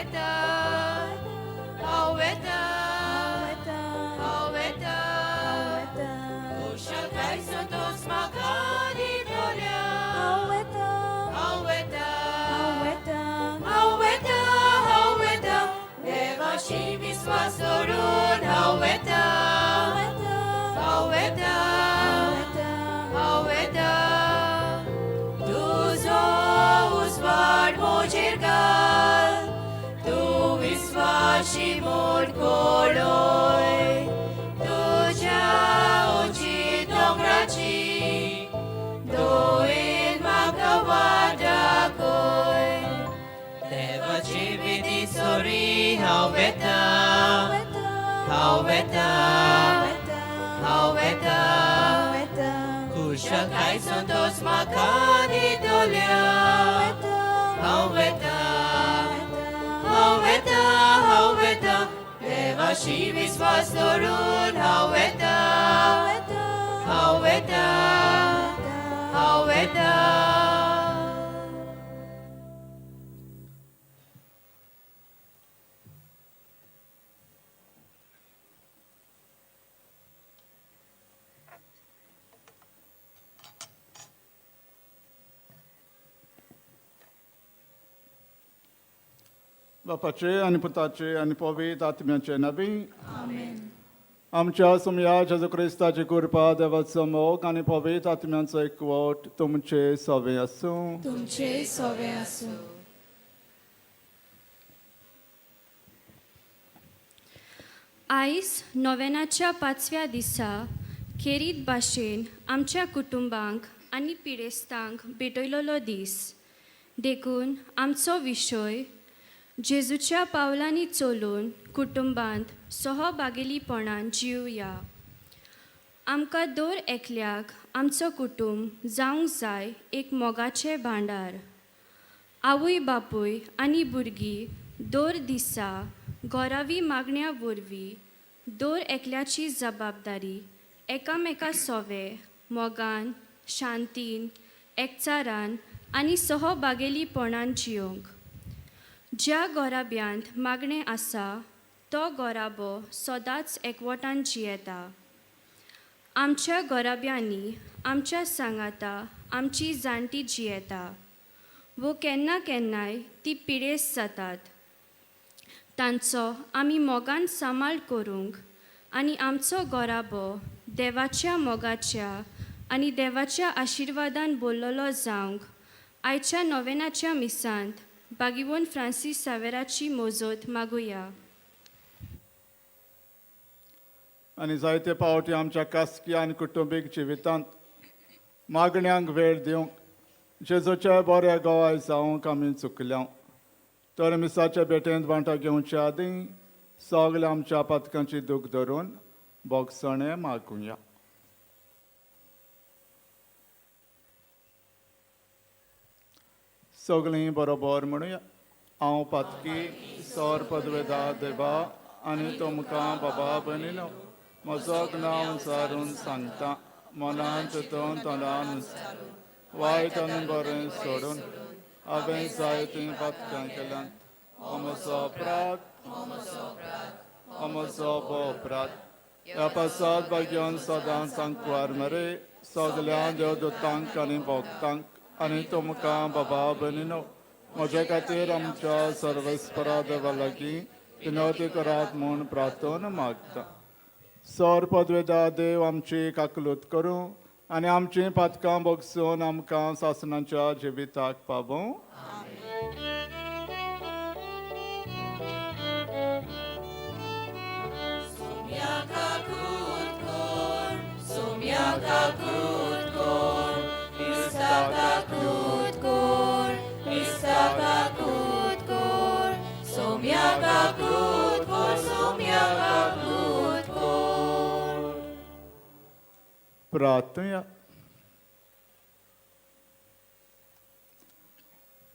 वेता, हांव वेता, हांव वेता, खुशालकाय संतोस म्हाका दितल्या. हांव वेता, हांव वेता, हांव वेता, देवाशी विस्वास दवरून हांव वेता, हांव वेता, हांव वेता. तुजो उजवाड म्हजेर घाल, तूं विस्वाशी म्हूण कळय. तुज्या उंची दोंगराची दयेन म्हाका वाट दाखय. देवाची विधी सरी हांव वेता, हांव वेता, हांव वेता, खुशालकाय संतोस म्हाका दितल्या. हांव वेता, हांव वेता, हांव वेता, देवाशी विस्वास दवरून हांव वेता, हांव वेता, हांव वेता. बापाचे आनी पुताचे आनी पवित्र आत्म्याचे नांवी. आमच्या सोमया जेजू क्रिस्ताची कृपा, देवाचो मोग आनी पवित्र आत्म्याचो एकवट तुमचे सवे आसूं. तुमचे सोवे आसूं. आयज नोवेनाच्या पांचव्या दिसा खेरीत भाशेन आमच्या कुटुंबांक आनी पिडेस्तांक भेटयलेलो दीस. देखून आमचो विशय, जेजूच्या पावलांनी चलून कुटुंबांत सहभागेलीपणान जिवया. आमकां दर एकल्याक आमचो कुटुंब जावंक जाय एक मोगाचें भांडार. आवय बापूय आनी भुरगीं दर दिसा घरावी मागण्या वरवीं दर एकल्याची जबाबदारी एकामेका सोवे मोगान, शांतीन, एकचारान आनी सहभागेलीपणान जियोंक. ज्या घराब्यांत मागणें आसा तो घराबो सदांच एकवटान जियेता. आमच्या घराब्यांनी आमच्या सांगाता आमची जाणटी जियेता वो केन्ना केन्नाय ती पिडेस्त जातात. तांचो आमी मोगान सांबाळ करूंक आनी आमचो घराबो देवाच्या मोगाच्या आनी देवाच्या आशिर्वादान भरलेलो जावंक आयच्या नोवेनाच्या मिसांत बागिवोन फ्रांसीस सावेराची मोजत मागुया. आनी जायते पावटी आमच्या खासगी आनी कुटुंबीक जिवितांत मागण्यांक वेळ दिवंक, जेजूचे बरे गवाय जावंक आमी चुकल्या. तर मिसाच्या भेटेंत वांटो घेवचे आदीं सगल्या आमच्या पातकांची दूख धरून भोगसणें मागुया. सगळीं बरोबर म्हणुया. हांव पातकी, सोर पदवेदा देवा आनी तुमकां बाबा भयणीनो, म्हजो नांव सारून सांगता, मनान चिंतून, तोंडान वायट आनी बरें सोडून हांवें जायतीं पातकां केल्यांत. हो म्हजो अपराध, हो म्हजो भोव अपराध. ह्या पासत भाग्यान सदांच आंकवार मरे, सगल्या देवदूतांक आनी भक्तांक आनी तुमकां बाबा भयणीनो, म्हज्या खातीर आमच्या सर्वेस्परा देवा लागीं विनवती करात म्हूण प्रार्थना मागता. सर पदवेदा देव आमची काकलूत करूं आनी आमचीं पातकां भोगसून आमकां सासणाच्या जिविताक पावों. प्रार्थना.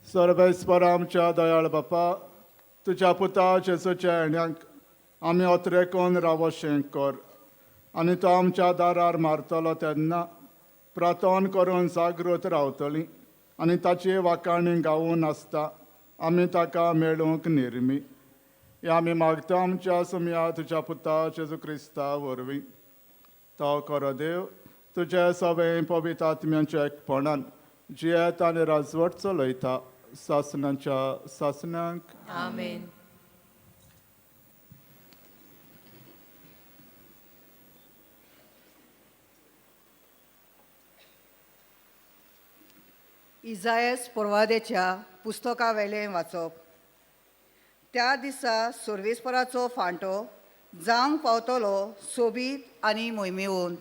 सर्वेस्पर आमच्या दयाळ बापा, तुज्या पुता जेजूच्या येण्यांक आमी अत्रेकोन रावशें कर आनी तो आमच्या दारार मारतलो तेन्ना प्रार्थना करून जागृत रावतली आनी ताची वाखाणी गावून आसता. आमी ताका मेळूंक निर्मी. हें आमी मागता आमच्या सोमया तुज्या पुता जेजू क्रिस्ता वरवीं. तो खरो देव तुज्या सगळें पवित्र आत्म्यांच्या एकपणान जियेत आनी राजवट चलयता सासणाच्या सासणांक. आमेन. इजायस पोरवादेच्या पुस्तकावेलें वाचप. त्या दिसा सर्वेस्पराचो फांटो जावंक पावतलो सोबीत आनी मोहिमेवंत.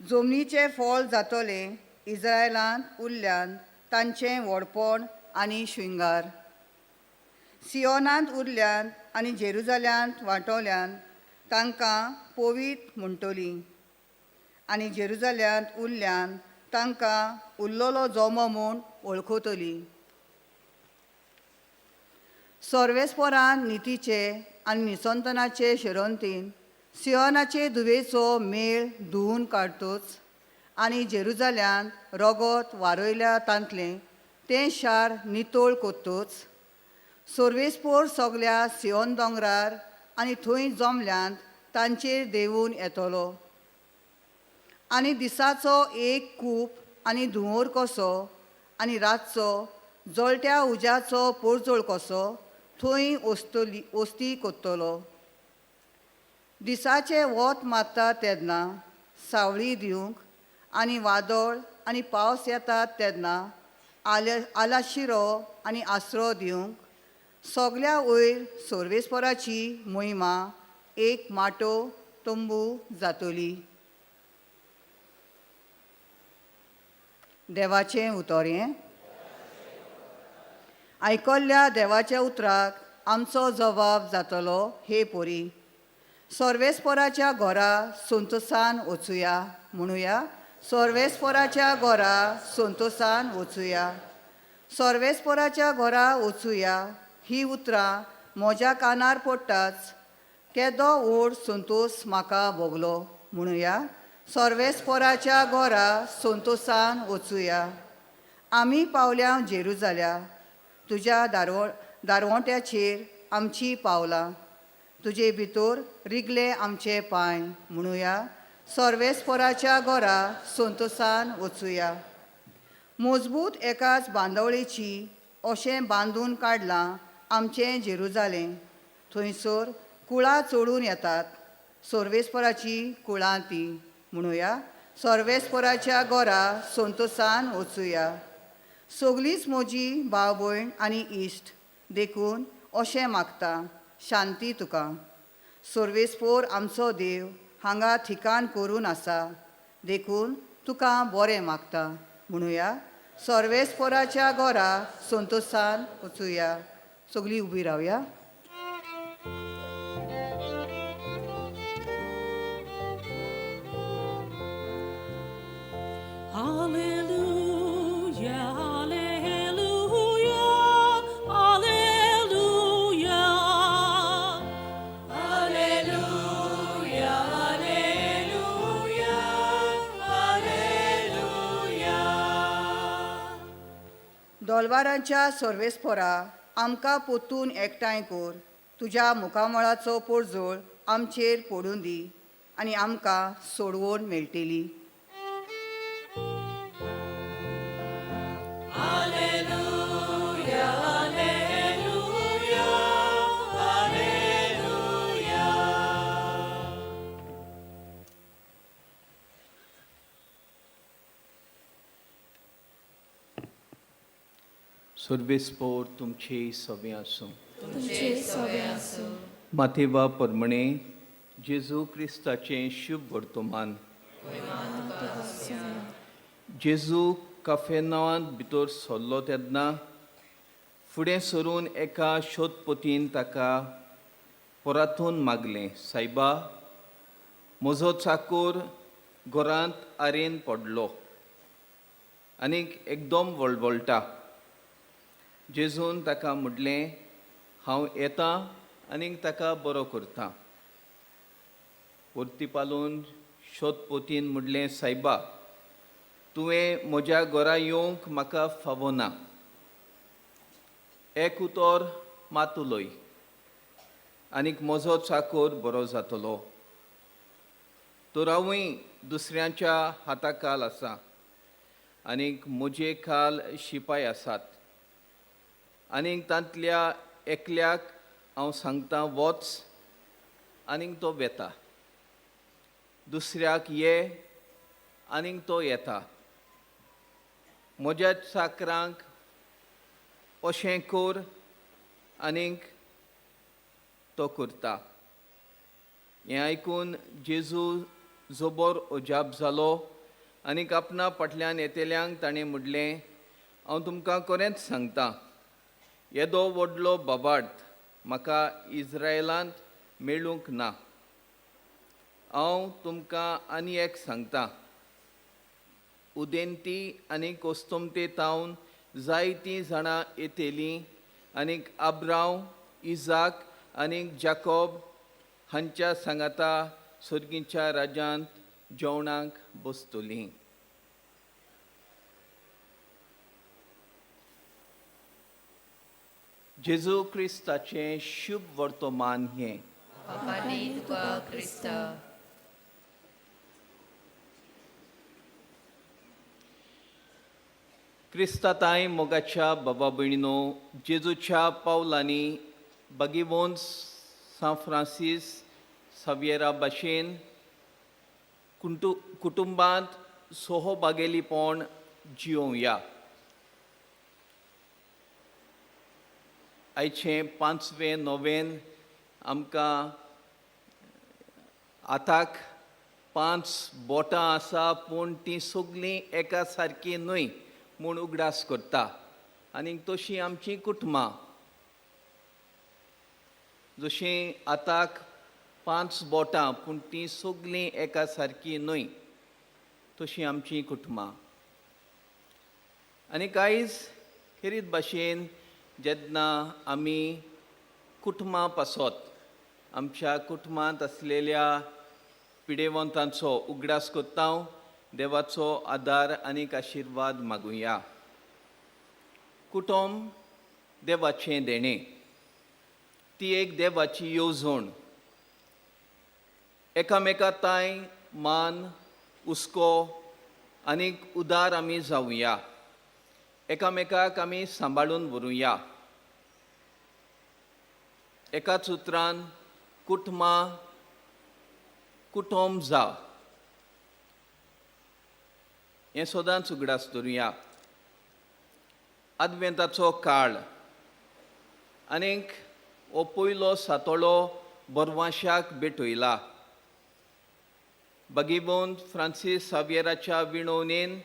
जमनीचें फळ जातलें इज्रायलांत उरल्यान तांचें व्हडपण आनी शृंगार. सियोनांत उरल्यान आनी जेरुजाल्यांत वांटोल्यान तांकां पवित्र म्हणटलीं आनी जेरुजाल्यांत उरल्यान तांकां उरलेलो जोमो म्हूण वळखतली. सर्वेस्परान नितीचे आनी निसंतनाचे शिरंतीन सियोनाचे धुवेचो मेळ धुवून काडतोच आनी जेरुजाल्यांत रगत वारयल्या तांतलें तें शार नितळ कोत्तोच. सर्वेस्पोर सगल्या सियोन दोंगरार आनी थंय जमल्यांत तांचेर देंवून येतलो आनी दिसाचो एक कूप आनी धुंवर कसो आनी रातचो जळट्या उज्याचो पोरजोळ कसो थंय वस्तली वस्ती कोत्तलो. दिसाचें वत मारता तेन्ना सावळी दिवंक आनी वादळ आनी पावस येता तेन्ना आलाशिरो आनी आसरो दिवंक सगल्या वयर सर्वेस्पराची मोहिमा एक माटो तंबू जातली. देवाचें उतर हें. आयकल्ल्या देवाच्या उतराक आमचो जबाब जातलो हे पोरी. सर्वेस्पराच्या घरा संतोसान वचुया म्हणुया. सर्वेस्पराच्या घरा संतोसान वचुया. सर्वेस्पराच्या घरा वचुया ही उतरां म्हज्या कानार पडटाच केदो व्हड संतोस म्हाका भोगलो म्हणुया. सर्वेस्पराच्या घरा संतोसान वचुया. आमी पावल्या जेरुजाल्या तुज्या दारवंट्याचेर आमची पावलां तुजे भितर रिगले आमचे पांय म्हणुया. सर्वेस्पराच्या घरा संतोसान वचुया. मजबूत एकाच बांदावळीची अशें बांदून काडलां आमचें जेरुजालें. थंयसर कुळां चडून येतात सर्वेस्पराची कुळां ती म्हणुया. सर्वेस्पराच्या घरा संतोसान वचुया. सगलींच म्हजी भाव भयण आनी इश्ट देखून अशें मागता शांती तुका. सर्वेस्पोर आमचो देव हांगा ठिकाण करून आसा देखून तुका बरें मागता म्हणुया. सर्वेस्पोराच्या घरा संतोसान वचुया. सगळीं उबी रावया. Alleluia, alleluia, alleluia. Alleluia, alleluia, alleluia. दोलवारांच्या सर्वेस्पोरा आमकां पोतून एकठांय कर. तुज्या मुखामळाचो पोरजोळ आमचेर पडून दी आनी आमकां सोडवण मेळटली. Alleluia, alleluia, alleluia. सर्वेस्पोर तुमचे सवे आसूं. तुमचे सवे आसूं. मातेवा परमणे जेजू क्रिस्ताचें शुभ वर्तमान. जेजू काफेनांवांत भितर सरलो तेन्ना फुडें सरून एका शोधपतीन ताका परातून मागलें, सायबा म्हजो चाकोर घरांत आरेन पडलो आनीक एकदम वळवळटा. जेजून ताका म्हणलें, हांव येतां आनीक ताका बरो करता. परती पालोवन शोधपोतीन म्हणलें, सायबा तुवें म्हज्या घरा येवंक म्हाका फावना. एक उतर मात उलय आनीक म्हजो चाकोर बरो जातलो. तर हांवूय दुसऱ्यांच्या हाताखाल आसा आनीक म्हजे खाल शिपाय आसात आनीक तांतल्या एकल्याक हांव सांगता वच आनीक तो वेता, दुसऱ्याक ये आनीक तो येता. म्हज्या चाकरांक अशें कर आनीक तो करता. हें आयकून जेजू जबर अजाप जालो आनीक आपणा फाटल्यान येतल्यांक ताणें म्हणलें, हांव तुमकां खरेंच सांगता, येदो व्हडलो बाबार्थ म्हाका इज्रायलांत मेळूंक ना. हांव तुमकां आनी एक सांगता, उदेंती आनी कोस्तोमते तावन जायतीं जाणां येतलीं आनीक आब्रांव, इजाक आनीक जाकोब हांच्या सांगाता सर्गीच्या राज्यांत जेवणाक बसतलीं. जेजू क्रिस्ताचें शुभ वर्तमान हें. तुका क्रिस्ता. क्रिस्ताताय मोगाच्या बाबा भयणीनो, जेजूच्या पावलांनी बागीवोन सांत फ्रांसीस सावियरा भाशेन कुटुंबांत सोहो बागेलीपण जियोवया. आयचें पांचवें नोवेन आमकां आताक 5 बोटां आसा, पूण तीं सगलीं एका सारकीं न्हय म्हूण उगडास करता. आनीक तशीं आमचीं कुटुंबां जशीं आताक 5 बोटां पूण तीं सगलीं एका सारकीं न्हय, तशीं आमचीं कुटुंबां. आनी आयज खेरीत भाशेन जेन्ना आमी कुटुंबां पासत आमच्या कुटुंबांत आसलेल्या पिडेवंतांचो उगडास करता, देवाचो आदार आनीक आशिर्वाद मागुया. कुटुंब देवाचें देणें, ती एक देवाची येवजण. एकामेका तांय मान, हुस्को आनीक उदार आमी जावया, एकामेकाक आमी सांबाळून व्हरुया. एकाच उतरान कुटुंबां कुटुंब जा हें सदांच उगडास दवरुया. आदवेंताचो काळ आनीक हो पयलो सातोळो बरवांशाक भेटयला. बागीबोन फ्रांसीस सावियराच्या विणवणेन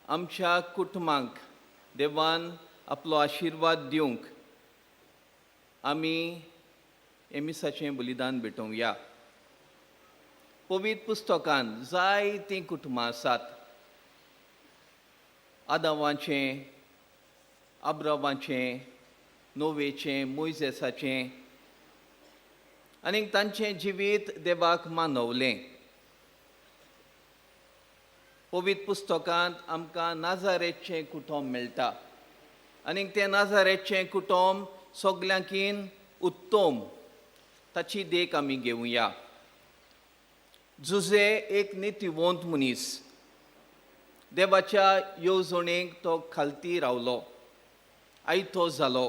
आमच्या कुटुंबांक देवान आपलो आशिर्वाद दिवंक आमी एमिसाचें बलिदान भेटोवया. पवित्र पुस्तकान जायतीं कुटुंबां आसात. आदावाचें, आब्रावाचें, नोवेचें, मोयजेसाचें आनीक तांचें जिवीत देवाक मानवलें. पवित्र पुस्तकांत आमकां नाजारेचें कुटुंब मेळटा आनीक तें नाजारेचें कुटुंब सगल्यांकीन उत्तम, ताची देख आमी घेवया. जुजे एक नितीवंत मनीस, देवाच्या येवजणेक तो खालती रावलो, आयतो जालो.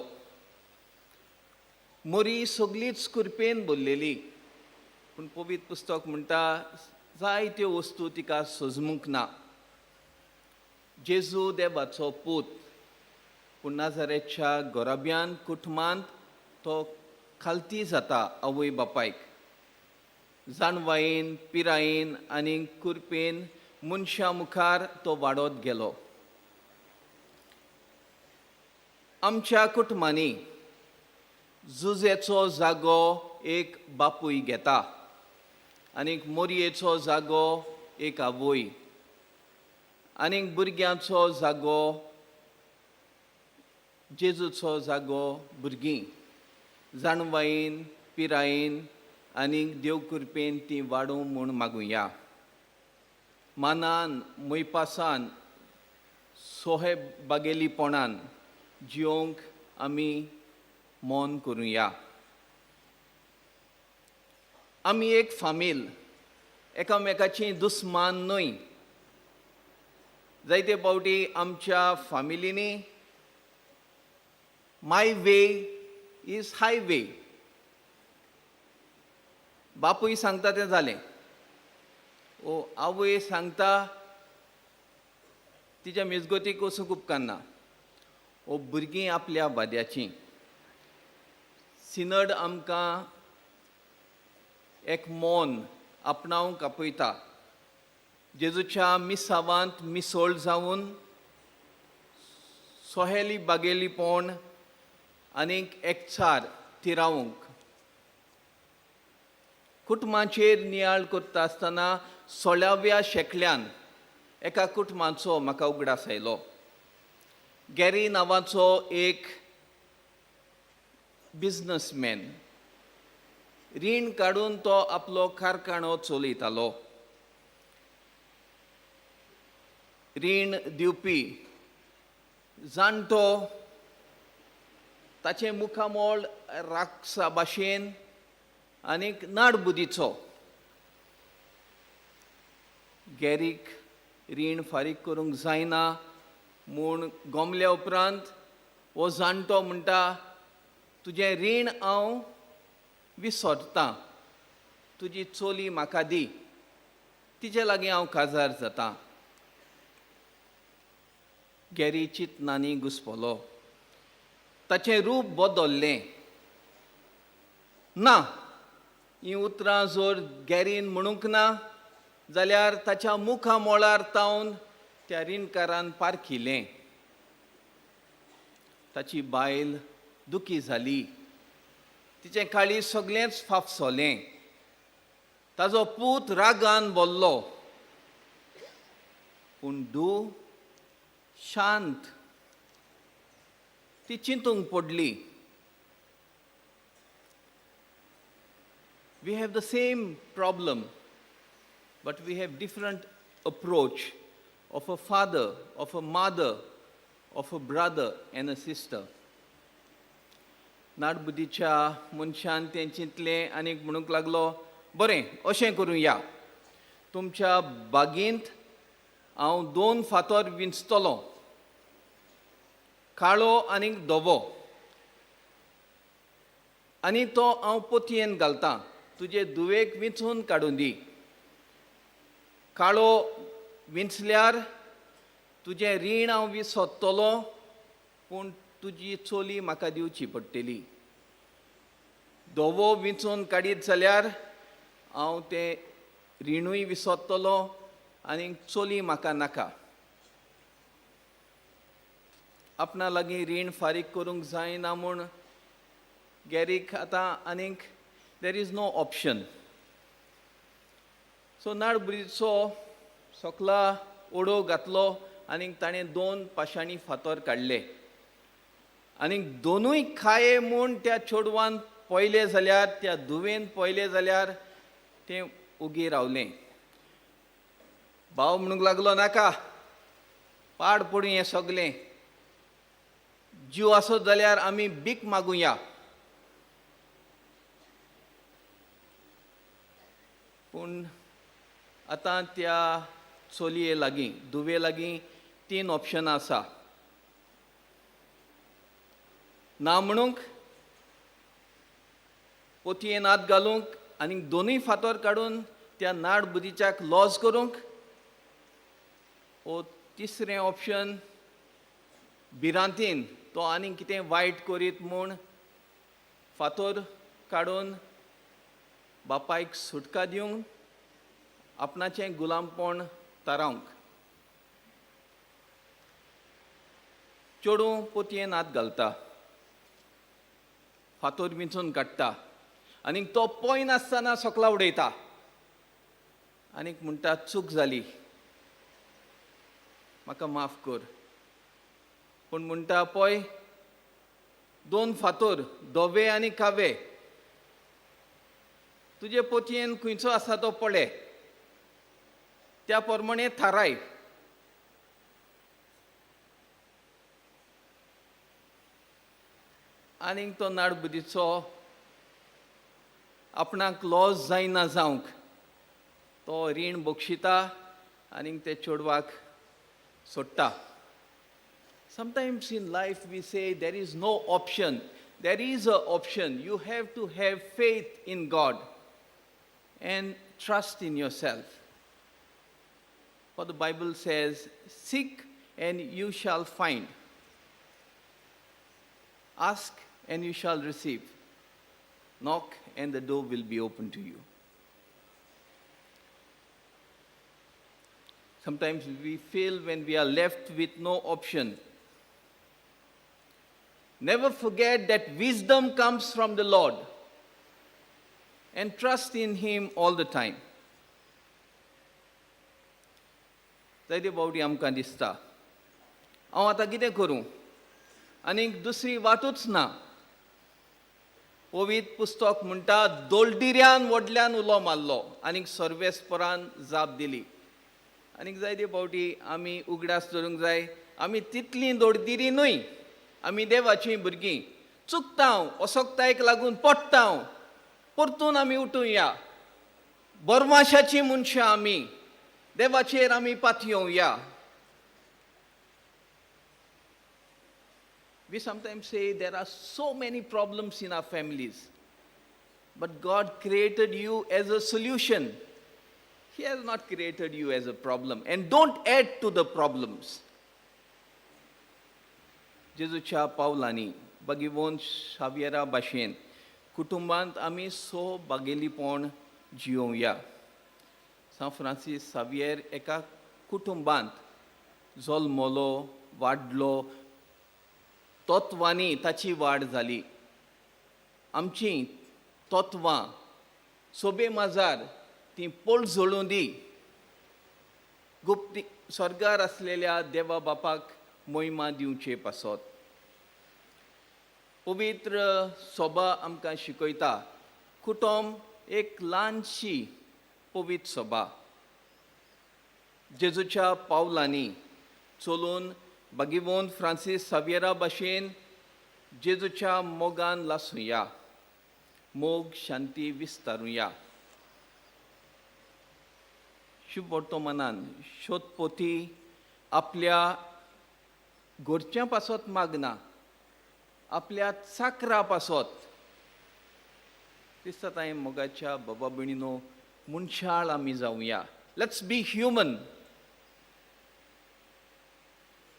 मोरी सगलीच कुरपेन भरलेली, पूण पवित्र पुस्तक म्हणटा जायत्यो वस्तू तिका सजमूंक ना. जेजू देवाचो पूत, पूण नाजारेच्या गोराब्यान कुटुंबांत तो खालती जाता आवय बापायक. जाणवायेन, पिरायेन आनी कुरपेन मनशां मुखार तो वाडत गेलो. आमच्या कुटुंबांनी जुजेचो जागो एक बापूय घेता आनीक मोरयेचो जागो एक आवय आनीक भुरग्यांचो जागो जेजूचो जागो भुरगीं. जाणवायेन, पिरायेन आनीक देव कृपेन ती वाडूं म्हूण मागुया. मानान, मोयपासान, सोहे बागेलीपणान जियोंक आमी मौन करुया. आमी एक फामील, एकामेकाची दुस्मान न्हय. जायते फावटी आमच्या फामिलींनी my way is highway, बापूय सांगता तें जालें, ओ आवय सांगता तिच्या मिजगतीक वचूंक उपकारना, ओ भुरगीं आपल्या वाद्याचीं. सिनड आमकां एक मौन आपणावंक आपयता. जेजूच्या मिसावांत मिसोळ जावन सोहेली बागेलीपण आनीक एकचार थिरावंक. कुटुंबाचेर नियाळ करता आसतना 16व्या शेंकड्यान एका कुटुंबाचो म्हाका उगडास आयलो. गॅरी नांवाचो एक बिजनसमॅन रीण काडून तो आपलो कारखानो चलयतालो. रीण दिवपी जाणटो ताचें मुखामोळ राक्षा भाशेन आनीक नाडबुदीचो. गॅरीक रीण फारीक करूंक जायना म्हूण गोमल्या उपरांत हो जाणटो म्हणटा, तुजें रीण हांव विसरतां, तुजी चोली म्हाका दी, तिचे लागीं हांव काजार जाता. गॅरी चिंतनांनी घुसपलो. ताचें रूप बदल्लें ना. हीं उतरां जर गॅरीन म्हणूंक ना जाल्यार ताच्या मुखामोळार तावन त्या रिणकारान पारखिलें. ताची बायल दुखी जाली, तिचें काळीज सगळेंच फाफसलें. ताजो पूत रागान बोल्लो, पूण धूव शांत, ती चिंतूंक पडली. We have the same problem, but we have different approach of a father, of a mother, of a brother and a sister. नाडबुदीच्या मनशान तें चिंतलें आनी म्हणूंक लागलो, बरें अशें करुया, तुमच्या बागेंत हांव 2 फातर विंचतलो, काळो आनी धवो, आनी तो हांव पोतयेन घालतां, तुजे धुवेक विंचून काडून दी. काळो विंचल्यार तुजें रीण हांव विसरतलो, पूण तुजी चोली म्हाका दिवची पडटली. धवो विंचून काडीत जाल्यार हांव तें रिणूय विसरतलो आनी चोली म्हाका नाका. आपणा लागीं रीण फारीक करूंक जायना म्हूण गॅरीक आतां आनीक there is no option. So नाडबुरीचो सकला ओडो घातलो आनी ताणें 2 पाशाणी फातर काडले आनी दोनूय खाये म्हूण त्या चेडवान पळयलें जाल्यार, त्या धुवेन पळयलें जाल्यार तें उगी रावलें. भाव म्हणूंक लागलो, नाका, पाड पडूं हें सगलें, जीव आसत जाल्यार आमी भीक मागुया. पूण आतां त्या चलये लागीं, धुवे लागीं 3 ऑप्शनां आसा. ना म्हणूंक, पोतयेन हात घालूंक आनी दोनूय फातर काडून त्या नाडबुदीच्याक लॉस करूंक, ओ तिसरें ऑप्शन भिरांतीन तो आनीक कितें वायट करीत म्हूण फातर काडून बापायक सुटका दिवंक आपणाचें गुलामपण थारावंक. चेडूं पोतयेन हात घालता, फातर विंचून काडटा आनी तो पळयनासतना सकला उडयता आनीक म्हणटा, चूक जाली, म्हाका माफ कर. पूण म्हणटा, पळय 2 फातर, धवे आनी कावे, तुजे पोतयेन खंयचो आसा तो पळय, त्या प्रमाणे थाराय. आनीक तो नाडबुदीचो आपणाक लॉस जायना जावंक तो रीण बक्षिता आनीक ते चेडवाक सोडटा. Sometimes in life we say there is no option. There is a option. You have to have faith in God and trust in yourself. For the Bible says, "Seek and you shall find. Ask and you shall receive. Knock and the door will be open to you." Sometimes we feel when we are left with no option. Never forget that wisdom comes from the Lord and trust in Him all the time. जायते फावटी आमकां दिसता, हांव आतां कितें करूं, आनीक दुसरी वाटूच ना. पवित्र पुस्तक म्हणटा, दोलदिऱ्यान व्हडल्यान उलो मारलो आनीक सर्वेस्परान जाप दिली. आनीक जायते फावटी आमी उगडास दवरूंक जाय, आमी तितलीं दोडदिरी न्हय, आमी देवाचीं भुरगीं. चुकता हांव, असक्तायेक लागून पडटा हांव, परतून आमी उठुया. बरमाशाचीं मनशां आमी, देवाचेर आमी पातयेवया. We sometimes say there are so many problems in our families. But God created you as a solution. He has not created you as a problem. And don't add to the problems. जेजूच्या पावलांनी बागिवोन शावियरा भाशेन कुटुंबांत आमी so बागेलीपण जियोवया. सांत Francis सावियर एका कुटुंबांत जल्मलो, वाडलो, तत्वांनी ताची वाड जाली. आमची तत्वां सोबे माजार ती पळजळूं दी, गुप्ती स्वर्गार आसलेल्या देवा बापाक मोहिमा दिवचे पासत. पवित्र सोबा आमकां शिकयता, कुटुंब एक ल्हानशी पवित्र सोबा. जेजूच्या पावलांनी चलून बागिवोन फ्रांसीस सावियरा भाशेन जेजूच्या मोगान लासुया, मोग शांती विस्तारुया. शुभ वर्तमानान शोधपोती आपल्या घरच्यां पासत मागना, आपल्या चाकरा पासत. दिसता तांय मोगाच्या बाबा भयणीनो, मनशाळ आमी जावया. Let's be human.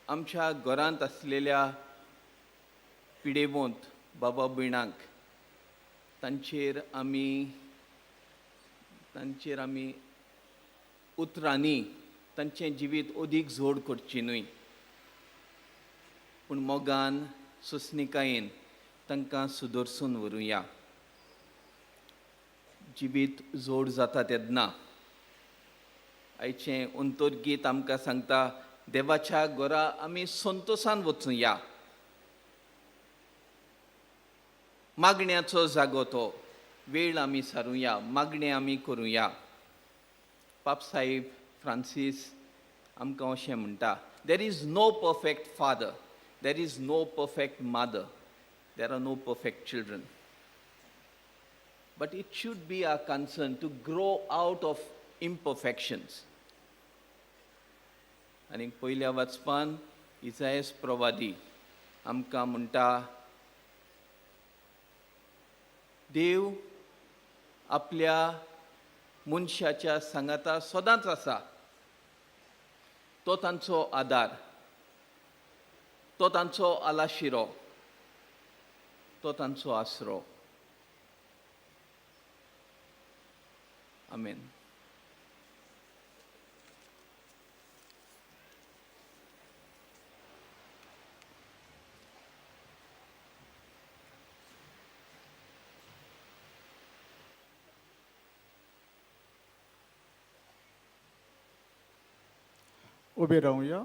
आमच्या घरांत आसलेल्या पिडेवंत बाबा भयणांक तांचेर आमी उतरांनी तांचें जिवीत अदीक जोड करची न्हय, पूण मोगान सोंसणिकायेन तांकां सुदरसून व्हरुया. जिवीत जोड जाता तेन्ना आयचें अंतर्गीत आमकां सांगता, देवाच्या घरा आमी संतोसान वचुया. मागण्याचो जागो तो, वेळ आमी सारुया, मागणें आमी करुया. पाप साहेब फ्रांसीस आमकां अशें म्हणटा, "There is no perfect father, there is no perfect mother, there are no perfect children. But it should be our concern to grow out of imperfections." आनी पयल्या वाचपान इजायस प्रवादी आमकां म्हणटा, देव आपल्या मनशाच्या सांगाता सदांच आसा. तो तांचो आदार, तो तांचो आलाशिरो, तो तांचो आसरो. आमेन. उबी रावया.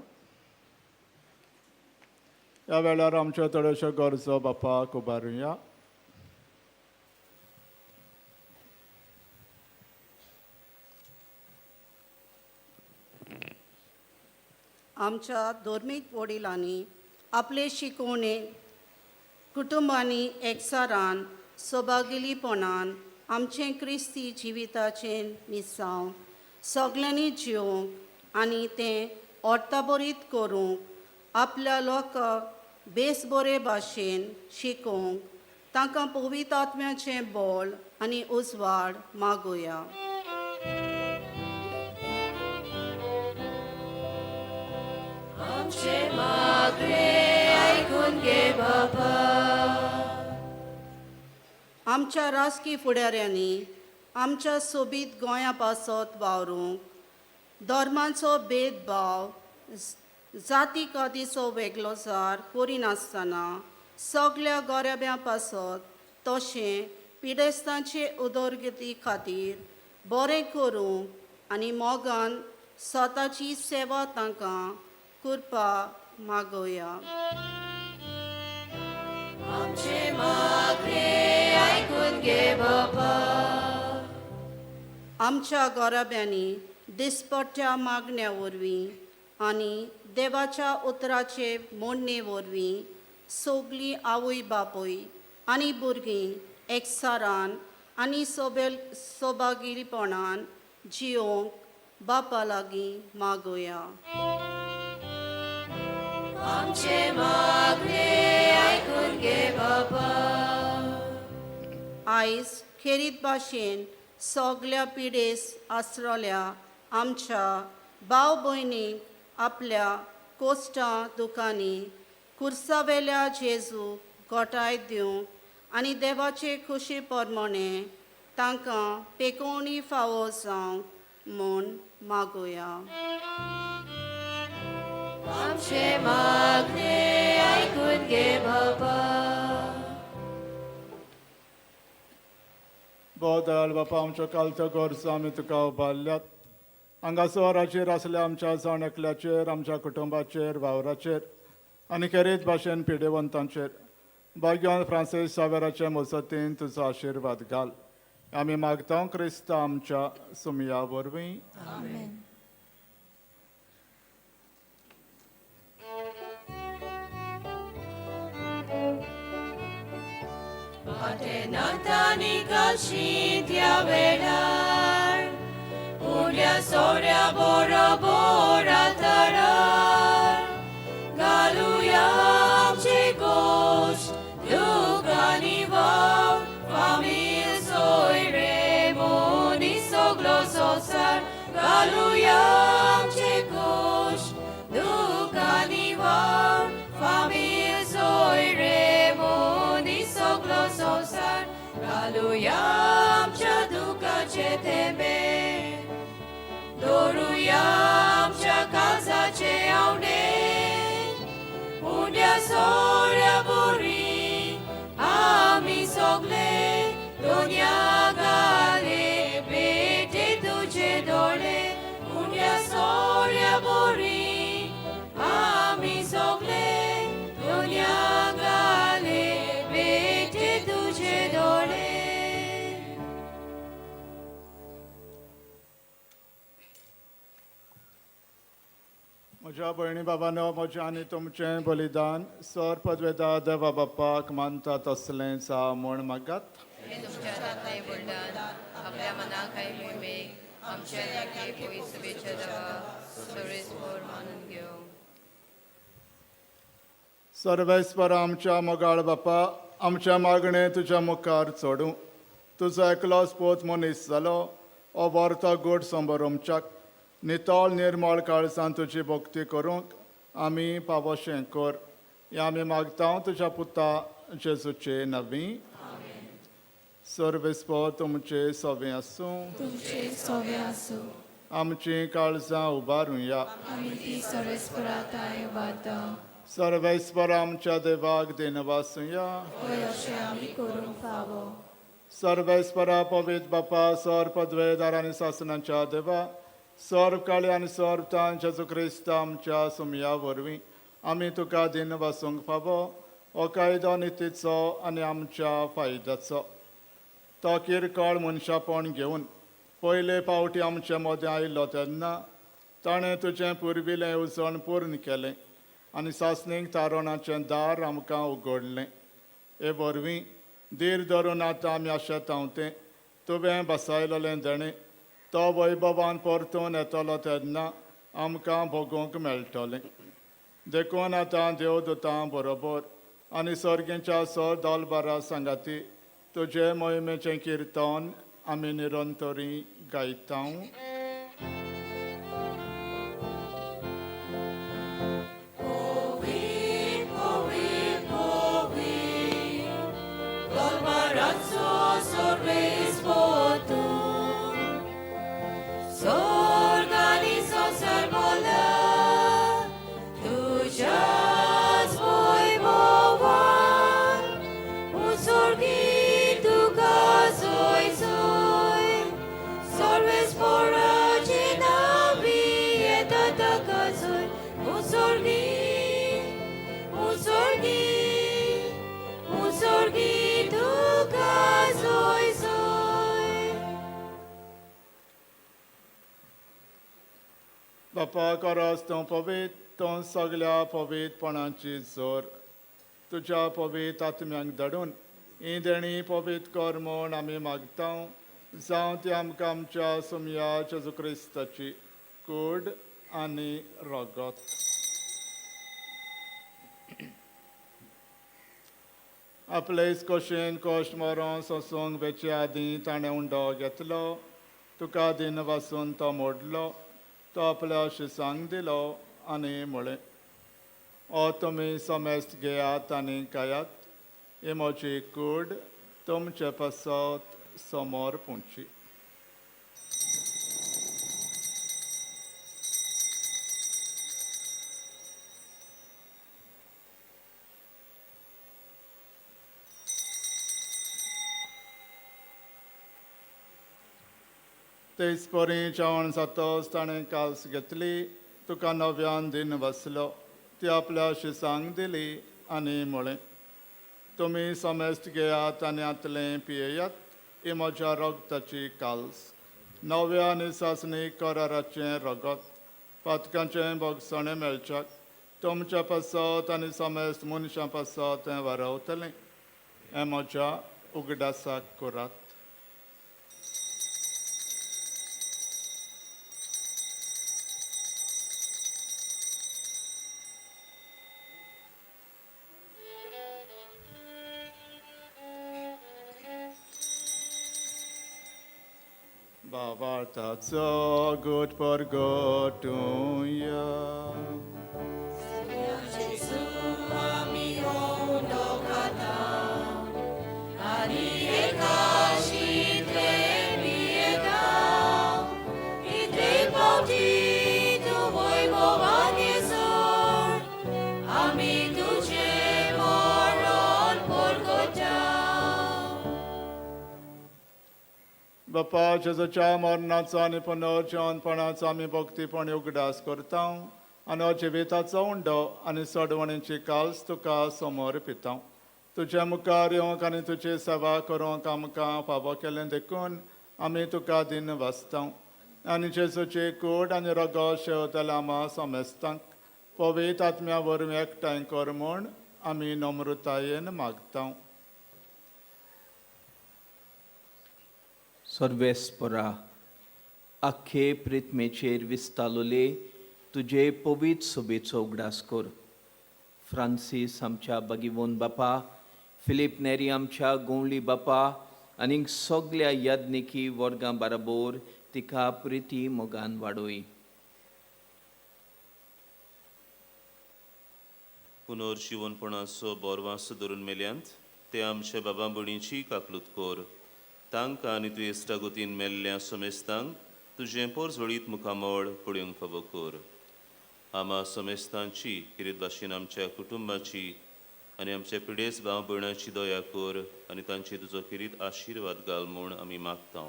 ह्या वेळार आमच्यो थोड्योश्यो गरजो बापाक उबारुया. आमच्या धर्मीक वडिलांनी आपले शिकवणे कुटुंबांनी एकचारान सभागिलीपणान आमचें क्रिस्ती जिविताचें मिसांव सगल्यांनी जिवंक आनी तें अर्थाबरीत करूंक आपल्या लोकांक बेस बरे भाशेन शिकोवंक तांकां पवित्र आत्म्याचें बळ आनी उजवाड मागुया. आमचे मागणे आयकून घे बाबा. आमच्या राजकी फुडाऱ्यांनी आमच्या सोबीत गोंया पासत वावरूंक धर्माचो भेदभाव जाती कातीचो वेगळोसार करिनासतना सगल्या गोरब्यां पासत तशें पिडेस्तांचे उदरगती खातीर बरें करूंक आनी मोगान स्वताची सेवा तांकां करपा मागोया. आमचे मागणे आयकून घे बाबा. आमच्या गोराब्यांनी दिसपट्ट्या मागण्या वरवीं आनी देवाच्या उतराचे मोडणे वरवीं सगलीं आवय बापूय आनी भुरगीं एकचारान आनी सोबेल सोबागिरीपणान जियोंक बापा लागीं मागोया. आमचे मागणे आयकून घे बाबा. आयज खेरीत भाशेन सगल्या पिडेस आसरोल्या आमच्या भाव भयणींक आपल्या कोश्टां दुकांनी कुर्सावेल्या जेजूक गोठाय दिवंक आनी देवाचे खुशी प्रमाणे तांकां पेकोवणी फावो जावंक म्हूण मागोया. आमचे मागणे आयकून घे बाबा. भोव दयाळ बापा, आमच्यो कालत्यो गरजो आमी तुका उबारल्यात. हांगासराचेर आसल्या आमच्या जाण एकल्याचेर, आमच्या कुटुंबाचेर, वावराचेर आनी खेरीत भाशेन पिडेवंतांचेर भाग्यवान फ्रांसीस सावेराचे मजतीन तुजो आशिर्वाद घाल. आमी मागता क्रिस्ता आमच्या सुमया वरवीं. आमेन. नातानी काशी त्या वेळार उण्या सोऱ्या बरोबर आतारार घालुया आमचे गोश्ट दुकानी वाव फामील सोयरे मनीस सगलो संवसार घालुया आमचे गोश्ट दुकानी वाव फामील सोयरे मनीस सगलो संवसार घालुया आमच्या दुखाचे थेंबे दवरुया आमच्या काळजाचे आवडे उण्या सोऱ्या बोरी आमी सगले दोनया घाले बेटे तुजे दोळे उण्या सोऱ्या बोरी आमी सगले दोनया घाले बेटे तुजे दोळे. म्हज्या भयणी बाबांनो, म्हजें आनी तुमचें बलिदान सर पदवेदा देवा बाप्पाक मानता तसलें जावं म्हूण मागात. हे तुमच्या हातांतलें बलिदान आपल्या मनाक आनी मोहिमेक आमच्या लागीं पयस शुभेच्छा देवा सर्वेस्पर मानून घेवं. सर्वेस्पर आमच्या मोगाळ बापा, आमच्या मागणें तुज्या मुखार चडूं. तुजो एकलोच पोत मनीस जालो हो व्हरता गोड संबरोमच्याक नितळ निर्मळ काळजान तुजी भक्ती करूंक आमी पावोशें कर. हें आमी मागता तुज्या पुता जेजूचे नवी. सर्वेस्पर तुमचे सवे आसूं. तुमचे सोवे आसूं. आमचीं काळजां उबारुया. आमी ती सर्वेस्परा ताय उबारता. सर्वेस्पर आमच्या देवाक दिनवासुया. हय, अशें आमी करूंक फावो. सर्वेस्परा पवित्र बापा, सर्व पदवेदार आनी सासणाच्या देवा, सर्व काळी आनी सर्व तान जेजू क्रिस्त आमच्या सुमया वरवीं आमी तुका दिन वासूंक फावो. हो कायदो नितीचो आनी आमच्या फायद्याचो. तो किरकोळ मनशापण घेवन पयले फावटी आमचे मदें आयलो तेन्ना ताणें तुजें पुर्विलें येवजण पूर्ण केलें आनी सासणीक तारणाचें दार आमकां उगडलें. हे वरवीं धीर धरून आतां आमी आशेता तें तुवें बसायलेलें देणें तो वैभवान परतून येतलो तेन्ना आमकां भोगूंक मेळटलें. देखून आतां देवदूतां बरोबर आनी सर्गेच्या सर दोलबारा सांगाती तुजे मोहिमेचें किर्तन आमी निरंतरी गायता. बापा करस तूं पवित्र, तूं सगल्या पवित्रपणाची जोर. तुज्या पवित्र आत्म्यांक धाडून ही देणी पवित्र कर म्हूण आमी मागता. जावं ती आमकां आमच्या सुमया जेजू क्रिस्ताची कूड आनी रगत. आपले कशेन कश्ट मरोन सोंसूंक वेचे आदीं ताणें उंडो घेतलो, तुका दिन वासून तो मोडलो, तो आपल्या शिसांक दिलो आनी म्हळें, ओ तुमी समेस्त घेयात आनी खायात, ही म्हजी कूड तुमचे पासत समोर पुंची. तेच परी जेवण जातच ताणें काल्स घेतली, तुका नव्यान दिन बसलो, ती आपल्या शिसांक दिली आनी म्हळें, तुमी समेस्त घेयात आनी आतलें पियेयात, ही म्हज्या रगताची काल्स, नव्या आनी सासणी कराराचें रगत, पातकांचें भोगसणें मेळच्याक तुमच्या पासत आनी समेस्त मनशां पासत तें वारवतलें. हें म्हज्या उगडासाक करात. Bavartazo gut porgotuya. बापा जेजूच्या मरणाचो आनी पुनर्जीवनपणाचो आमी भक्तीपणी उगडास करता आनी हो जिविताचो उंडो आनी सोडवणीची काल्स तुका समोर पिता. तुज्या मुखार येवंक आनी तुजी सेवा करूंक आमकां फावो केलें देखून आमी तुका दिन वाचता आनी जेजूची कूड आनी रगत शेवतल्या आमा समेस्तांक पवित्र आत्म्या वरवीं एकठांय कर म्हूण आमी नम्रतायेन मागता. सर्वेस्परा आख्खे प्रितमेचेर विस्तालोले तुजे पवित्र सोबेचो उगडास कर. फ्रांसीस आमच्या बागीवोन बापा, फिलीप नेरी आमच्या गोंवली बापा आनीक सगल्या याज्ञिकी वर्गां बराबर तिका प्रिती मोगान वाडोय. पुनर्जिवनपणाचो बोरवास धरून मेल्यांत ते आमच्या बाबा भयणीची काकलूत कर. तांकां आनी तुवें इश्टागतीन मेल्ल्या समेस्तांक तुजें पोरजोळीत मुखामळ पळोवंक फावो कर. आमा समेस्तांची किरीत भाशेन आमच्या कुटुंबाची आनी आमच्या पिडेस भाव भयणाची दया कर आनी तांचे तुजो किरीत आशिर्वाद घाल म्हूण आमी मागता.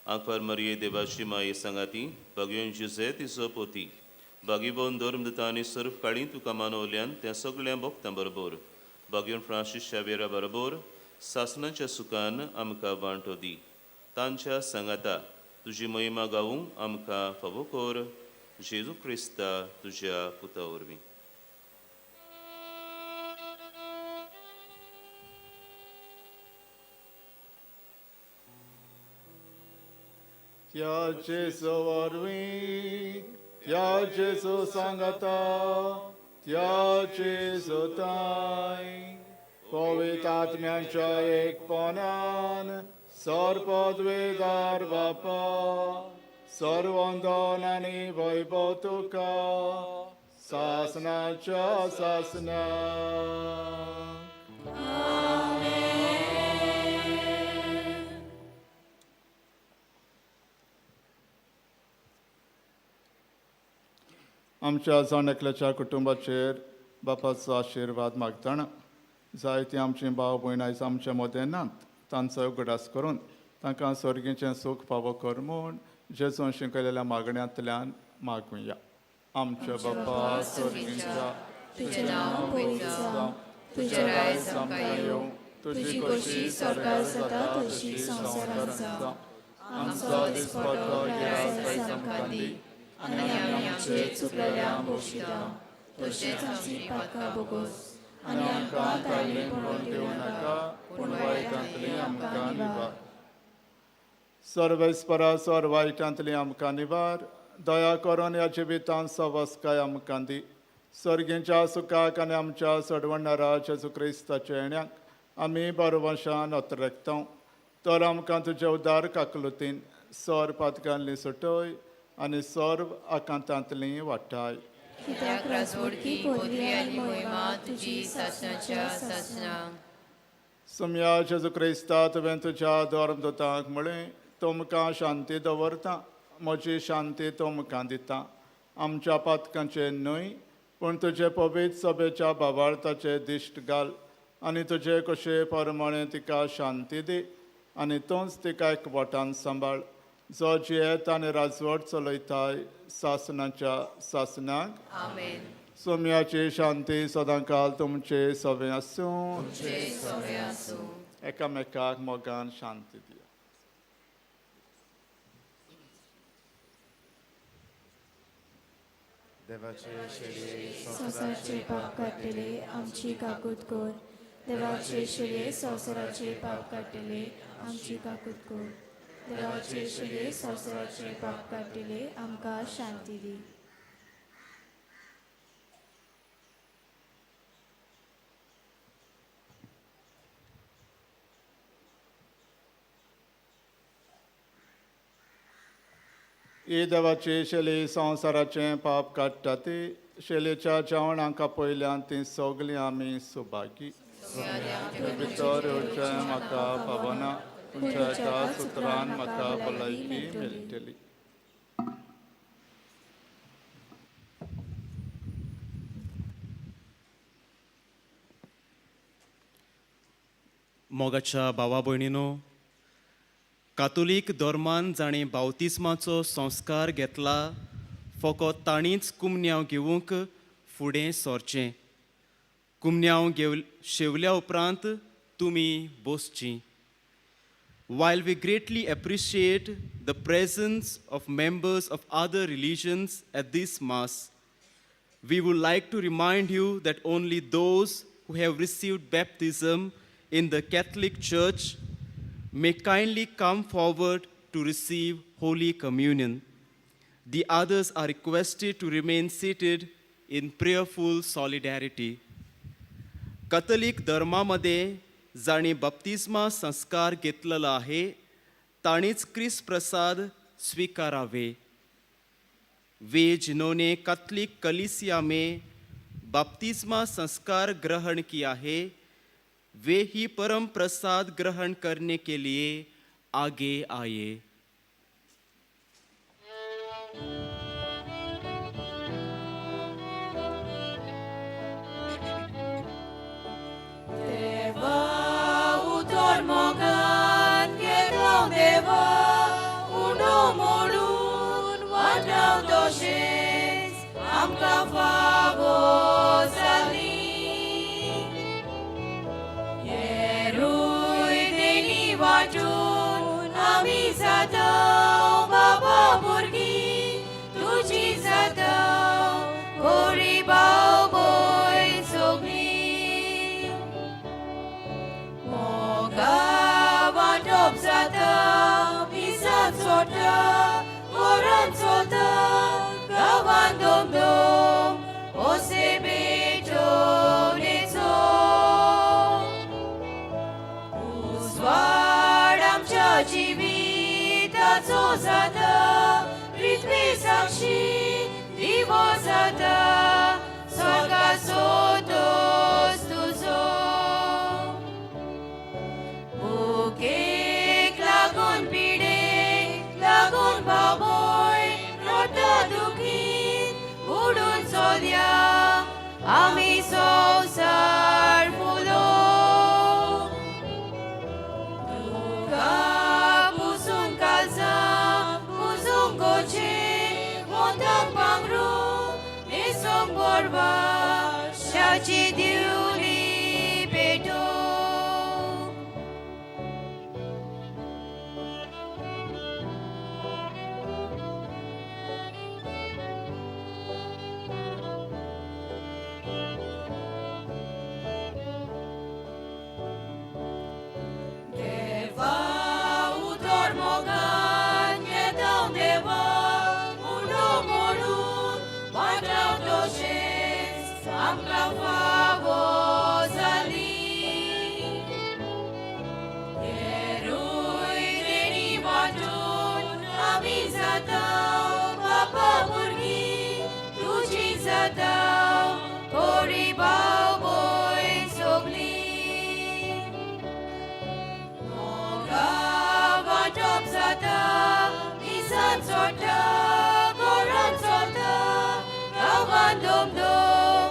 आंकवार मरिये देवाची माये सांगाती बागयोन जुजे तिचो पोती बागीबोन धर्मदूता आनी सर्व काळी तुका मानवल्यान त्या सगळ्या भक्तां बरोबर बागयोन फ्रांसीस शावेरा बरोबर सासणाच्या सुखान आमकां वांटो दी. तांच्या सांगाता तुजी महिमा गावूंक आमकां फावो कर. जेजू क्रिस्ता तुज्या पुता वरवीं. त्या जेजू वरवीं, त्या जेजू सांगाता, त्या जेजूताय, पवित्र आत्म्यांच्या एकपणान, सर्वपदवीदार बापा, सर्वंदन आनी वैभव तुका, सासनाच्या सासना. आमच्या जण एकल्याच्या कुटुंबाचेर बापाचो आशिर्वाद मागतना जायतीं आमचीं भाव भयण आयज आमच्या मदें नात, तांचो उगडास करून तांकां स्वर्गीचें सूख फावो कर म्हूण जेजून शिकयलेल्या मागण्यांतल्यान मागुया. आमच्या बापा स्वर्गीच्या, तुजें नांव पवित्र जावं, तुजें राज आमकां येवं, तुजी खोशी स्वर्गार जाता तशी संवसारांत जावं. आमचो दिसपट्टो गिरास आयज आमकां दी, आनी आमी आमचे चुकलेल्यांक बक्षिता, तशेंच आमची पातकां भोगोस, आनी आमकां ताळमेळ पडोवन दिवं नाका, पूण वायटांतली आमकां निवार. सर्वेस्परा सर्वेस्परा वायटांतली आमकां निवार. दया करून ह्या जिवितांत सवस्काय आमकां दी. सर्गींच्या सुखाक आनी आमच्या सडवणारा जेजू क्रिस्ताच्या येण्याक आमी बरवशान अत्रेकता. तर आमकां तुजे उदार काकलुतीन सर पातकांतली सुटय आनी सर्व आकांतांतली वाटाय. कित्याक राजवडकी पदवी आनी मोहिमा तुजी सासणाच्या सासणाक. सुमया जेजू क्रिस्ता, तुवें तुज्या धर्मदूतांक म्हळें, तुमकां शांती दवरता, म्हजी शांती तुमकां दिता. आमच्या पातकांचे न्हय, पूण तुजे पवित्र सभेच्या भावार्थाचे दिश्ट घाल आनी तुजे कशे प्रमाणे तिका शांती दी, आनी तूंच तिका एकवटान सांबाळ, जो जियेत आनी राजवट चलयताय सासणाच्या सासणाक. आमेन. सोम्याची शांती सदांकाल तुमचे सवे आसूं. सवे आसूं. एकामेकाक मोगान शांती दिया. संवसाराचे पाप काडटले आमची काकूत कर. देवाचे शेळये संवसाराचे पाप काडटले आमची काकूत कर. देवाचे शेळये संवसाराचे पाप काडटले आमकां शांती दी. ही देवाची शेली संवसाराचें पाप काडटा ती शेलीच्या जेवणाक आपयल्यान ती सगळीं आमी सुभागी. भितर येवचें म्हाका पावना, तुमच्या एका सुत्रान म्हाका भलायकी मेळटली. मोगाच्या भावा भयणीनो, कातोलीक धर्मान जाणें बावतिस्माचो संस्कार घेतला फकत तांणीच कुमन्यांव घेवंक फुडें सरचें. कुमन्यांव घेव शेवल्या उपरांत तुमी बसचीं. While we greatly appreciate the presence of members of other religions at this Mass, we would like to remind you that only those who have received baptism in the Catholic Church may kindly come forward to receive Holy Communion. The others are requested to remain seated in prayerful solidarity. Catholic धर्मामध्ये जांणी बाप्तिस्मा संस्कार घेतलेलो आहे तांणीच क्रिस्त प्रसाद स्वीकारावे. वे जिन्होंने Catholic कलीसिया में बपतिस्मा संस्कार ग्रहण किया है वे ही परम प्रसाद ग्रहण करने के लिए आगे आए. देवा उतर मोगान घेतलो देवा, उणो मोडून वाटाव तशेंच आमकां फावो जाली. येरूय देणी वांटून आमी जाता बाबा भुरगीं तुजी जाता गोरी भाव भयण सगळीं. मोगा वांटप जाता मिसाचो चोडटा, घरान चलता, गांवान दोम दोम ओसे भेटवणेचो. उजवाड आमच्या जिविताचो जाता, पृथ्वी साक्षी दिवो जाता, स्वर्गाचो दोस तुजो. भुकेक लागून, पिडेक लागून बाबोय रडटा दुखीन, उडून चलया आमी संवसार फुलो. तुका पुसून काळजां पुसूंक गोचे, मोताक पांगरून न्हेसूंक बोरवाशाची दिवली पेटोवंक. देवा उतर मोगान येता, देवा उंडो मोडून वाटाव, तशेंच आमकां फावो जाली. हेरूय देणी वांटून आमी जाता बापा भुरगीं तुजी जाता, कोरी भाव भयण सगलीं. मोगा वांटप जाता, मिसान चोडटा, घरान चलता, गांवान दोम दोम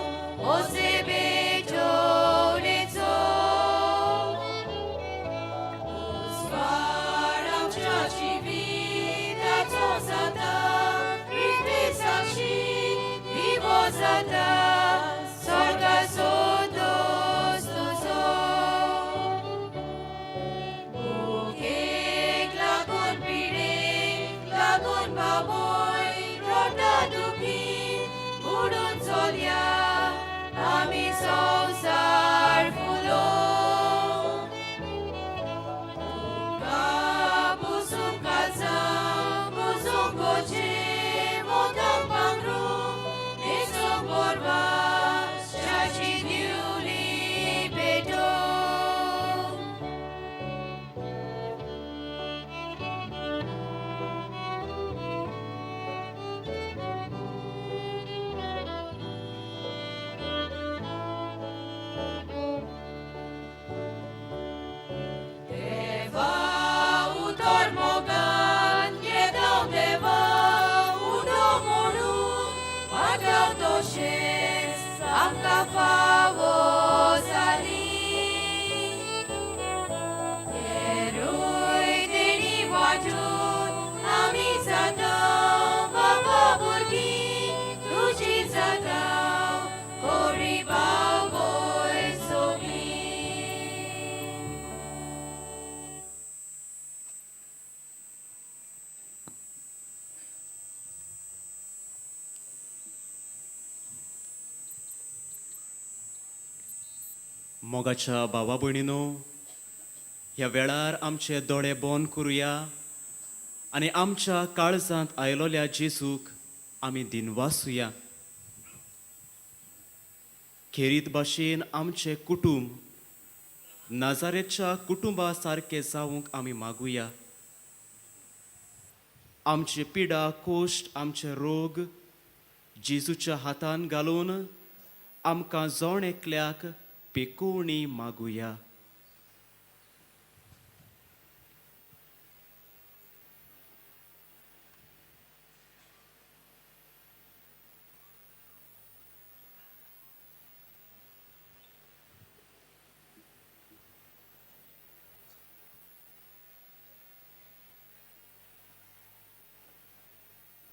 ओसे भेटवणेचो. उजवाड आमच्या जिविताचो जाता, पृथ्वी साक्षी दिवो जाता, स्वर्गाचो दोस तुजो. भुकेक लागून, पिडेक लागून बाबोय रडटा दुखीन, उडून चलया आमी संवसार फुलो. तुका पुसूंक काळजां पुसूंक गोचे, मोताक पांगरून न्हेसूंक बोरवाशाची दिवली पेटोवंक. देवा उतर मोगान येता, देवा उंडो मोडून वाटाव, तशेंच आमकां फावो जाली. हेरूय देणी वांटून आमी जाता बाबा भुरगीं तुजी जाता, कोरी भाव भयण सगलीं. मोगाच्या भावा भयणीनो, ह्या वेळार आमचे दोळे बंद करुया आनी आमच्या काळजांत आयलोल्या जेजूक आमी दिनवासुया. खेरीत भाशेन आमचें कुटूंब नाजारेच्या कुटुंबा सारकें जावंक आमी मागुया. आमचे पिडा कोश्ट, आमचे रोग जेजूच्या हातान घालून आमकां जण एकल्याक पेकोवणी मागुया.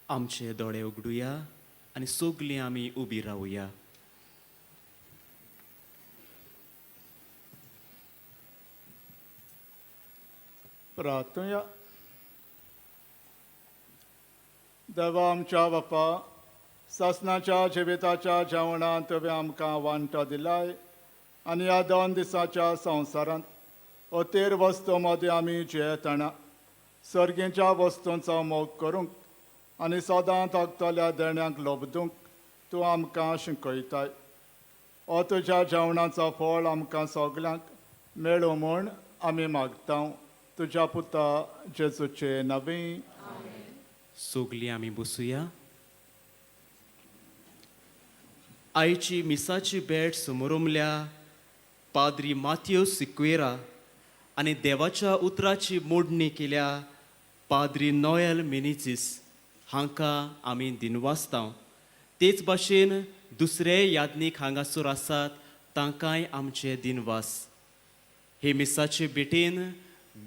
आमचे दोळे उगडुया आनी सगलीं आमी उबी रावया. प्रार्थुया. देवा आमच्या बापा, सासनाच्या जिविताच्या जेवणांत तुवें आमकां वांटो दिलाय आनी ह्या 2 दिसाच्या संवसारांत अतेर वस्तू मदीं आमी जियेतना सर्गेच्या वस्तूंचो मोग करूंक आनी सदां तगतल्या देण्यांक लोबदूंक तूं आमकां शिकयताय. हो तुज्या जेवणाचो फळ आमकां सगल्यांक मेळूं म्हूण आमी मागता तुज्या पुता जेजूचे नवी. सगलीं आमी बसुया. आयची मिसाची भेट समोरमल्या पाद्री माथ्यो सिक्वेरा आनी देवाच्या उतराची मोडणी केल्या पाद्री नोयल मिनिझीस हांकां आमी दिनवासता. तेच भाशेन दुसरे याज्ञीक हांगासर आसात तांकांय आमचे दिनवास. हे मिसाचे भेटेन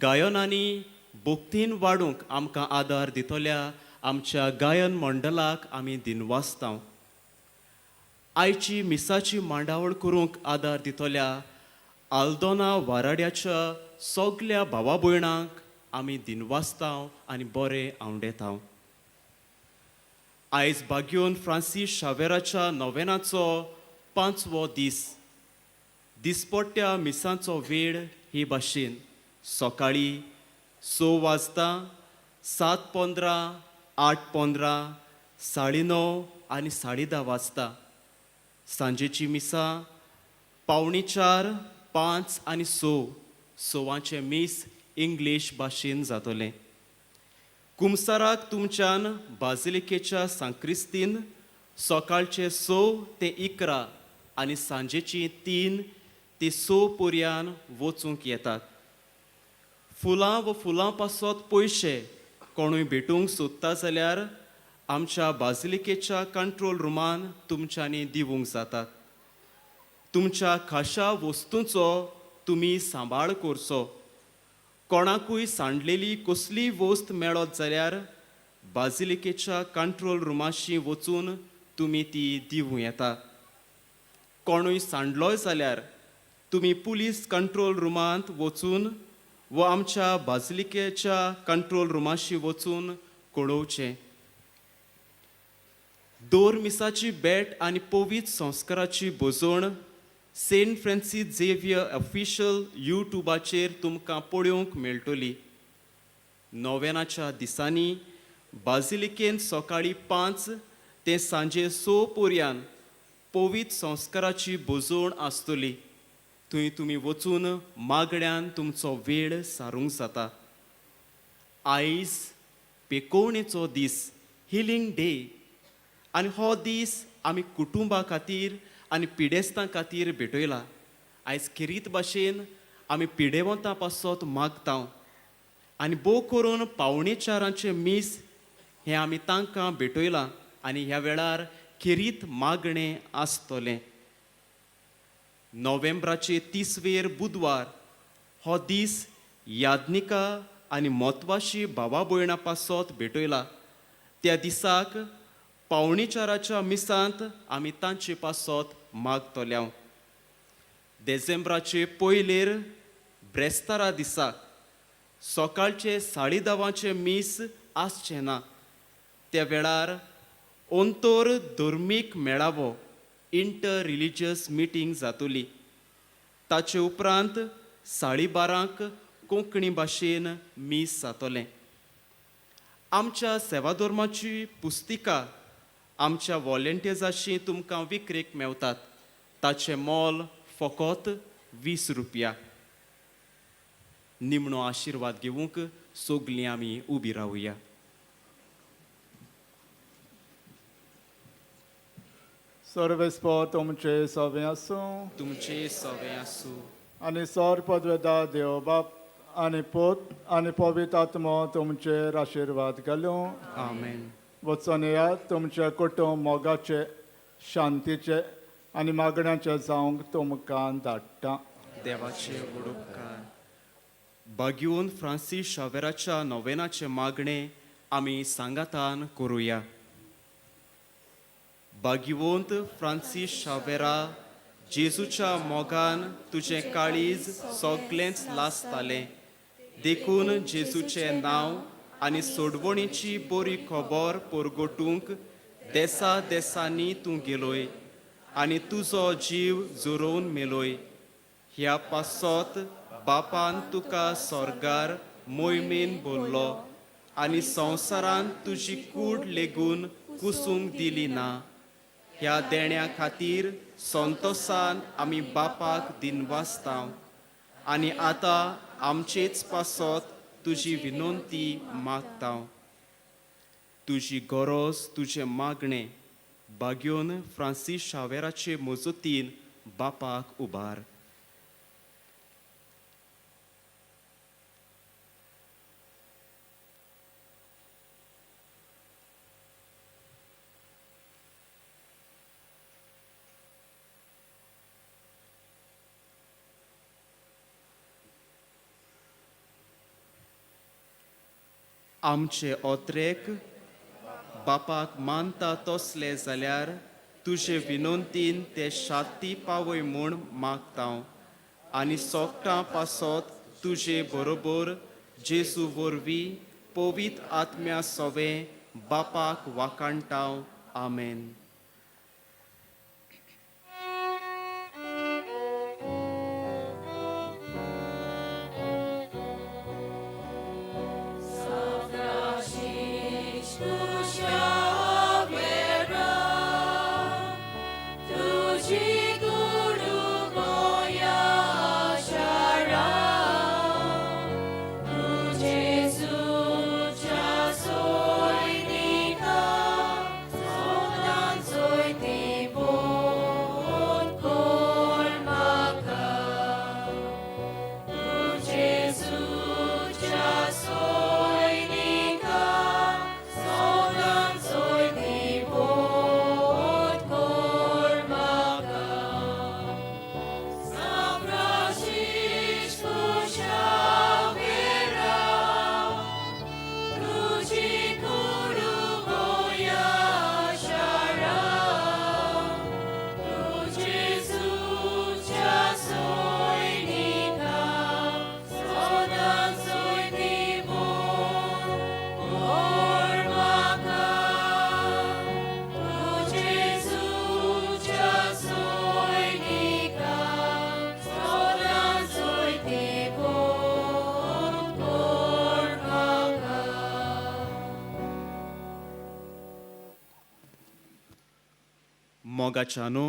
गायनांनी भक्तीन वाडूंक आमकां आदार दितल्या आमच्या गायन मंडळाक आमी दिनवासता. आयची मिसाची मांडावळ करूंक आदार दितल्या आल्दोना वाराड्याच्या सगल्या भावा भयणांक आमी दिनवासता आनी बरें आंवडेता. आयज बाग्योन फ्रांसीस शावेराच्या नोवेनाचो 5वो दीस. दिसपट्ट्या मिसांचो वेळ हे भाशेन सकाळीं 6 वाजता, 7:15, 8:15, 9:30 आनी 10:30 वाजता. सांजेची मिसां 3:45, 5 आनी 6. 6वांचें मीस इंग्लीश भाशेन जातलें. कुमसाराक तुमच्यान बाजिलिकेच्या सांक्रिस्तीन सकाळचे 6 ते 11 आनी सांजेची 3 ते 6 पर्यान वचूंक येतात. फुलां व फुलां पासत पयशे कोणूय भेटूंक सोदता जाल्यार आमच्या बाजिलिकेच्या कंट्रोल रुमान तुमच्यांनी दिवंक जातात. तुमच्या खाशा वस्तूंचो तुमी सांबाळ करचो. कोणाकूय सांडलेली कसलीय वस्त मेळत जाल्यार बाजिलिकेच्या कंट्रोल रुमाशी वचून तुमी ती दिवूं येता. कोणूय सांडलोय जाल्यार तुमी पुलीस कंट्रोल रुमांत वचून व आमच्या बाजिलिकेच्या कंट्रोल रुमाशी वचून कळोवचें. दोर मिसाची भेट आनी पवित्र संस्काराची भोजवण सेंट फ्रांसीस झेवियर ऑफिशियल यूट्यूबाचेर तुमकां पळोवंक मेळटली. नोवेनाच्या दिसांनी बाजिलिकेन सकाळीं 5 ते सांजे 6 पर्यान पवित्र संस्काराची भोजवण आसतली. थंय तुमी वचून मागण्यान तुमचो वेळ सारूंक जाता. आयज पेकोवणेचो दीस, हिलींग डे, आनी हो दीस आमी कुटुंबा खातीर आनी पिडेस्तां खातीर भेटयला. आयज खेरीत भाशेन आमी पिडेवंतां पासत मागता आनी भोव करून 3:45 मीस हें आमी तांकां भेटयलां आनी ह्या वेळार खेरीत मागणें आसतलें. नोव्हेंबराचे 30वेर बुधवार हो दीस याज्ञिका आनी म्हत्वाशी भावा भयणां पासत भेटयला. त्या दिसाक 3:45 मिसांत आमी तांचे पासत मागतल्या. देसेंब्राचे पयलेर ब्रेस्तारा दिसा सकाळचे 10:30 मीस आसचें ना. त्या वेळार अंतर धर्मीक मेळावो, इंटर रिलिजियस मिटींग जातली. ताचे उपरांत 12:30 कोंकणी भाशेन मीस जातलें. आमच्या सेवाधर्माची पुस्तिका आमच्या वॉलंटियर्साशी तुमकां विक्रेक मेवतात. ताचें मोल फकत 20 रुपया. निमणो आशिर्वाद घेवंक सगलीं आमी उबी रावया. सर्वेस्पर तुमचे सवे आसूं. तुमचे सवे आसूं. आनी सर पदवेदा देव बाप आनी पूत आनी पवित्र आत्मो तुमचेर आशिर्वाद घालूं. आमेन. वचून येयात, तुमचें कुटुंब मोगाचें, शांतीचें आनी मागण्याचें जावंक तुमकां धाडटा. देवाचे व्हड उपकार. बाग्योन फ्रांसीस शावेराच्या नोवेनाचें मागणें आमी सांगातान करुया. बागिवंत फ्रांसीस शावेरा, जेजूच्या मोगान तुजें काळीज सगळेंच लासतालें, देखून जेजूचें नांव आनी सोडवणीची बरी खबर परगटूंक देसा देसांनी तूं गेलोय आनी तुजो जीव जोरोवन मेलोय. ह्या पासत बापान तुका स्वर्गार मोहिमेन भरलो आनी संवसारांत तुजी कूड लेगून कुसूंक दिली ना. ह्या देण्या खातीर संतोसान आमी बापाक दिनवासता आनी आतां आमचेच पासत तुजी विनंती मागता. तुजी गरज तुजें मागणें बागयोन फ्रांसीस शावेराचे मजतीन बापाक उबार. आमचे ओत्रेक बापाक मानता तसले जाल्यार तुजे विनंतीन ते शाती पावय म्हूण मागता आनी सोगटां पासत तुजे बरोबर जेजू वरवीं पवित्र आत्म्या सोवें बापाक वाकाणटा. आमेन. मोगाच्यानो,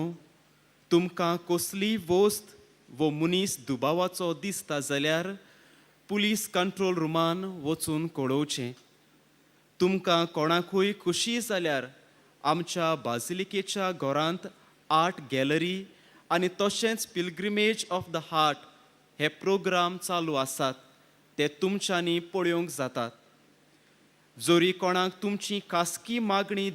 तुमकां कसलीय वस्त वो मनीस दुबावाचो दिसता जाल्यार पुलीस कंट्रोल रुमान वचून कळोवचें. तुमकां कोणाकूय खुशी जाल्यार आमच्या बाजिलिकेच्या घरांत आर्ट गॅलरी आनी तशेंच पिलग्रिमेज ऑफ the heart हे प्रोग्राम चालू आसात, ते तुमच्यांनी पळोवंक जातात. जरी कोणाक तुमची खासगी मागणी